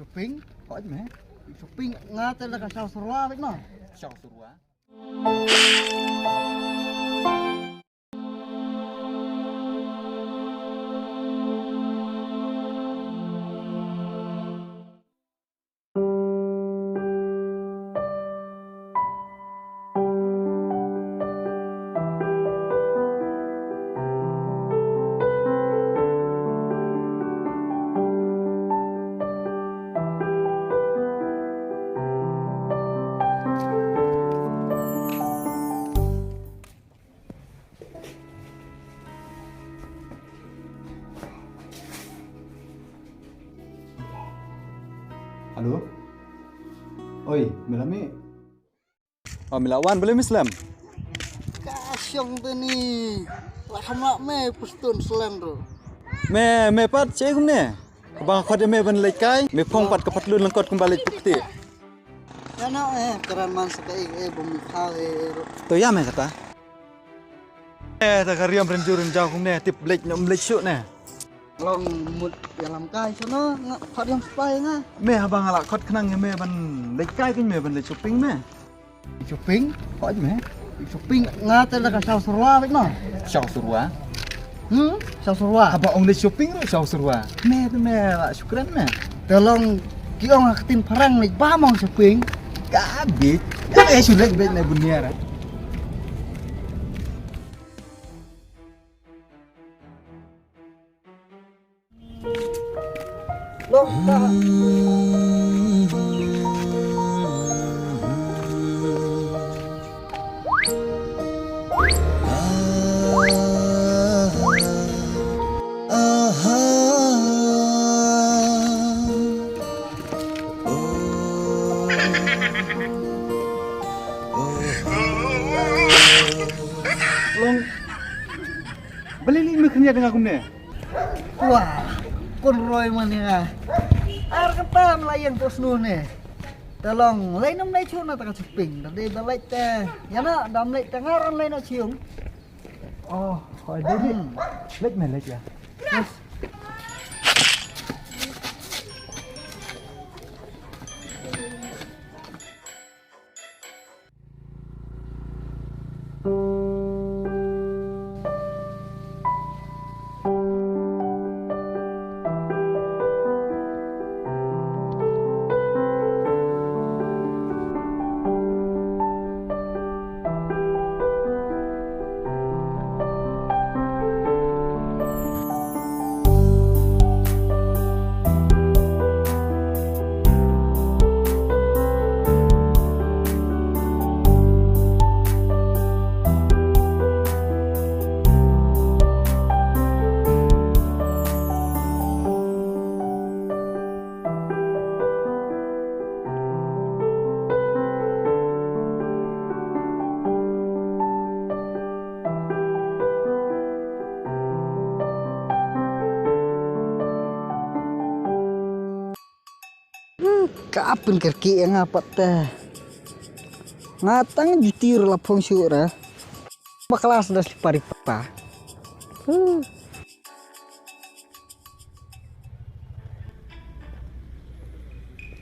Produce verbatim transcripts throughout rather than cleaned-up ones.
Shopping, hooid me. Shopping nga te la ka shaw syrwa beit mo. Shaw syrwa. Hello. Oi, me la mih? Oh, me la wan, balei me slem? Ka shong te ni. La kham lah me pustun slem tu. Me, me pat, che kumne. Ka bang khot me ban leit kai, me phong pat ka patlun lyngkot kumba leit pukti. Ya na, eh, karan man sa ka, eh, eh, bum ni kha, eh, eh, ro. To ya me kata. Eh, ta ka riam rynjur rynjaw kumne, tip leit, nym leit shuh ne. Long mut ïalam kai shuh no, nga khot ïam spy nga. Me haba nga la khot khnang ïa me ban leit kai, kan me ban leit shopping me. Shopping? Hooid me. Shopping nga te la ka shaw syrwa beit mo. Shaw syrwa? Hmm? Shaw syrwa. Haba ong leit shopping ruh shaw syrwa. Me te me la shu kren me. Te long ki ong ha ktien phareng leit bam ong shopping. Ka bit. Ka bit shu leit beit me bun niar. Long ka. Long. Balei lei me khyndiat nga kumne? Wah, kun roi mane nga. Ar kata la ïeng to snu ne. Te long lei nam lei chuna ta ka shopping. Da dei da leit te. Ya na dam leit te ngaran lei na chiung. Oh, hoi dei dei. Leit me leit ya. Ka pynkerki ïa nga pat te. Nga tang juti ruh la phong shuh re. Bakla sa da slipar ïa pa.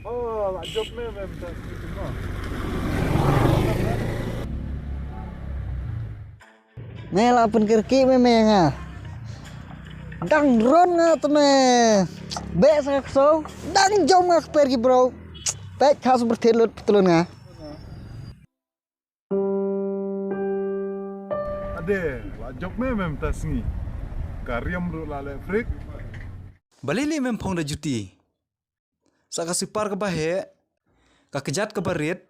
Oh, la jop me mem ta. Me la pynkerki me me nga. Dang ron nga te me. Be sa ka kso. Dang jom nga kper ki bro. Pek khas berthir lut petlun nga. Ade, la jop me mem ta sngi. Ka riam ruh la le frik. Balei lei mem phong da juti. Sa ka sipar kaba heh, ka kjat kaba rit,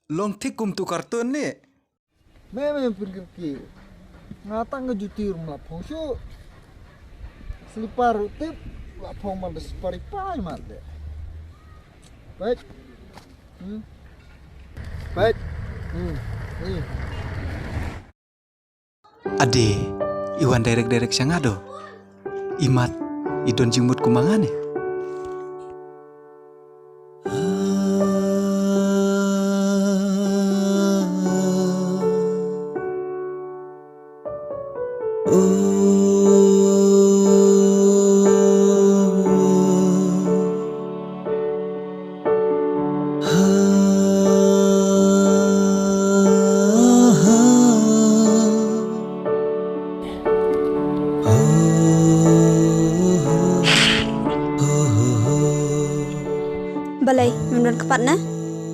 long thik kum tu kartun ni. Me me pynkerki. Nga tang ka juti ruh la phong shuh. Slipar ruh tip, la phong man da slipar i pai mat de. Peit. Hmm. Peit. Hmm. Hmm. Ade, i wan direct direct sha nga do. I mat, i don jingmut kum ma nga ne. Kpat na?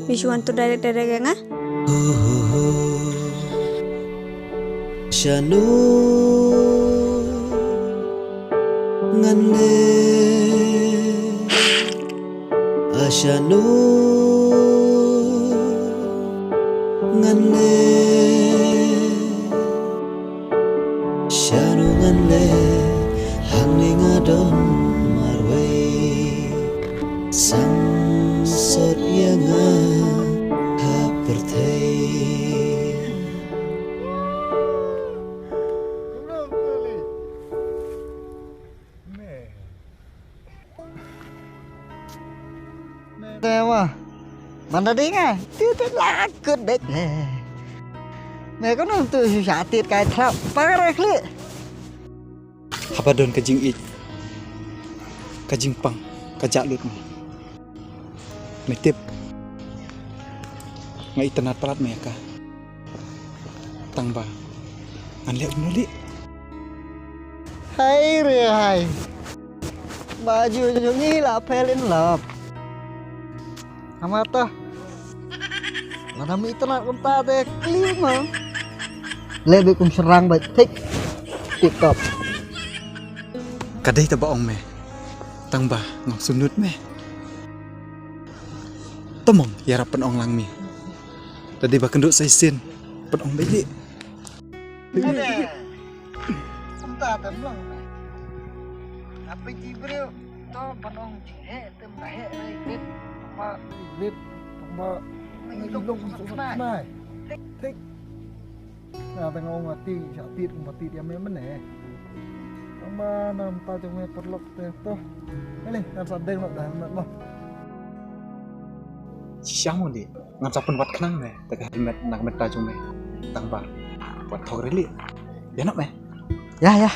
Mi shu wan tu direct direct ïa nga? Shano ngan leh, a shano ngan leh, shano ngan leh, hangne nga don marwei, samsot ïa nga ha pyrthei. Te wa. Manda ding ah. Ti te la kut dek. Me ko nang tu shu sha tit kai thlap. Par khli. Haba don ka jingïeit, ka jingpang ka jah lut me. Me tip, nga itynnad palat me ïa ka. Tang ba ngan leh kumno leh. Hai re hai. Ba ju ju ngi la fell in love. Hamar ta. Lada mi itynnad kumta te kli ma. Leh beit kum shynrang beit, thik. Tip top. Ka dei ta ba ong me. Tang ba ngam sumnut me. Tymmen ïarap pynong lang me. Lada dei ba kynduh sa shisien pynong beit leh. Ade. Kumta te mlong me. Haba ji briew to ban ong jingheh te mba heh re grit. Ba grit. Ba ngi long kum suk nai. Thik. Nga te nga ong ati sha tit kumba tit ïa me mynne. Tang ba na mynta jong me paralok te to. Ele ngan sa deng noh da helmet mo. Shisha mo leh. Ngan sa pynwad khnang me da ka helmet na ka bynta jong me. Tang ba wat thok re leh. Ïa noh me. Ïa ïa.